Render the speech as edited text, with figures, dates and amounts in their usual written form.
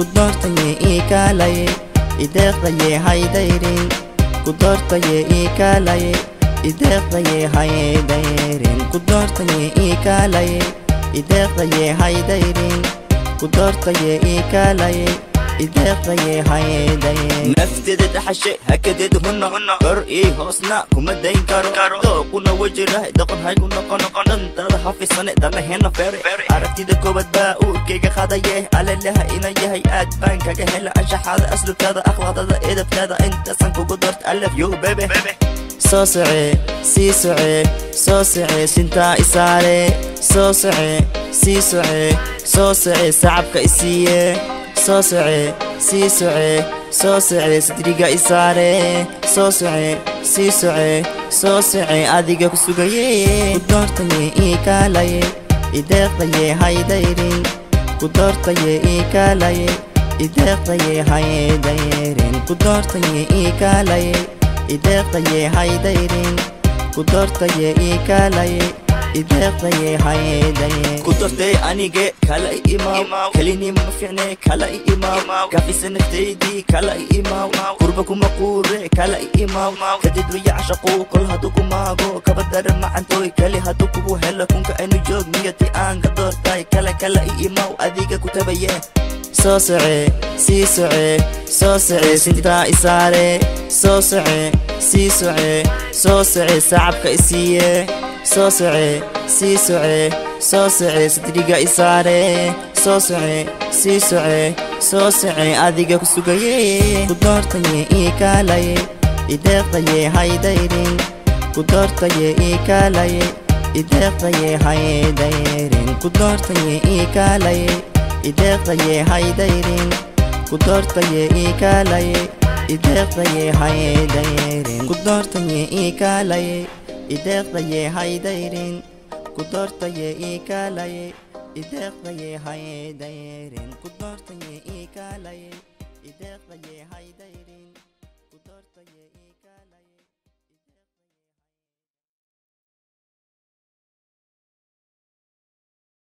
Ku doortaye ii kaalaye, ideeqdaye haydayrin. Ku doortaye ii kaalaye, ideeqdaye haydayrin. Ku doortaye ii kaalaye, ideeqdaye haydayrin. Ku doortaye ii kaalaye, ideeqdaye haydayrin. Nafteeda dhaxashe hakadeed hunna, kor ii hoosna kuma dayn karo. Dooquna wajirah doqon haygu noqon, dhantada hafisane danahena fere. Aragtida koobaad baa uurkayga qaadaye, alaleha ina yahay aad baan kaga hela. Anshaxaada, asluubtaada, akhlaaqdada, edabtaada, intaasan kugu doorta. I love you, baby. Soo socee, sii socee, soo socee, sintaa isaare. Soo socee, sii socee, soo socee, sacabka isiiye. Soo socee, sii socee, soo socee, sidriga isaare. Soo socee, sii socee, soo socee, adiga ku sugaye. Ku doortaye ii kaalaye, ideeqdaye haydayrin. Ku doortaye ii kaalaye, ideeqdaye haydayrin. Ku doortaye ii kaalaye, ideeqdaye haydayrin. Ku doortaye ii kaalaye, ideeqdaye haydayrin. Ku doortay anige, kala i imaaw. Kelinima ma fiicne, kala i imaaw. Kafisa naftaydii, kala i imaaw. Kurba kuma quure, kala i imaaw. Kadid waya cashaqu kol hadduu ku maago, kabadara macantooy kali hadduu kugu helo. Kunka aynu joogniyo ti aan ka doortay, kala kala i imaaw, adiga ku tabaye. Soo socee, sii socee, soo socee, sintaa isaare. Soo socee, sii socee, soo socee, sacabka isiiye. Soo socee, sii socee, soo socee, sidriga isaare. Soo socee, sii socee, soo socee, adiga ku sugaye. Ku doortaye ii kaalaye, ideeqdaye haydayrin. Ku doortaye ii kaalaye, ideeqdaye haydayrin. Ku doortaye ii kaalaye, ideeqdaye haydayrin. Ku doortaye ii kaalaye, ideeqdaye haydayrin. Ku doortaye ii kaalaye, ideeqdaye haydayrin. Ku doortaye ii kaalaye, ideeqdaye haydayrin. Ku doortaye ii kaalaye, ideeqdaye haydayrin.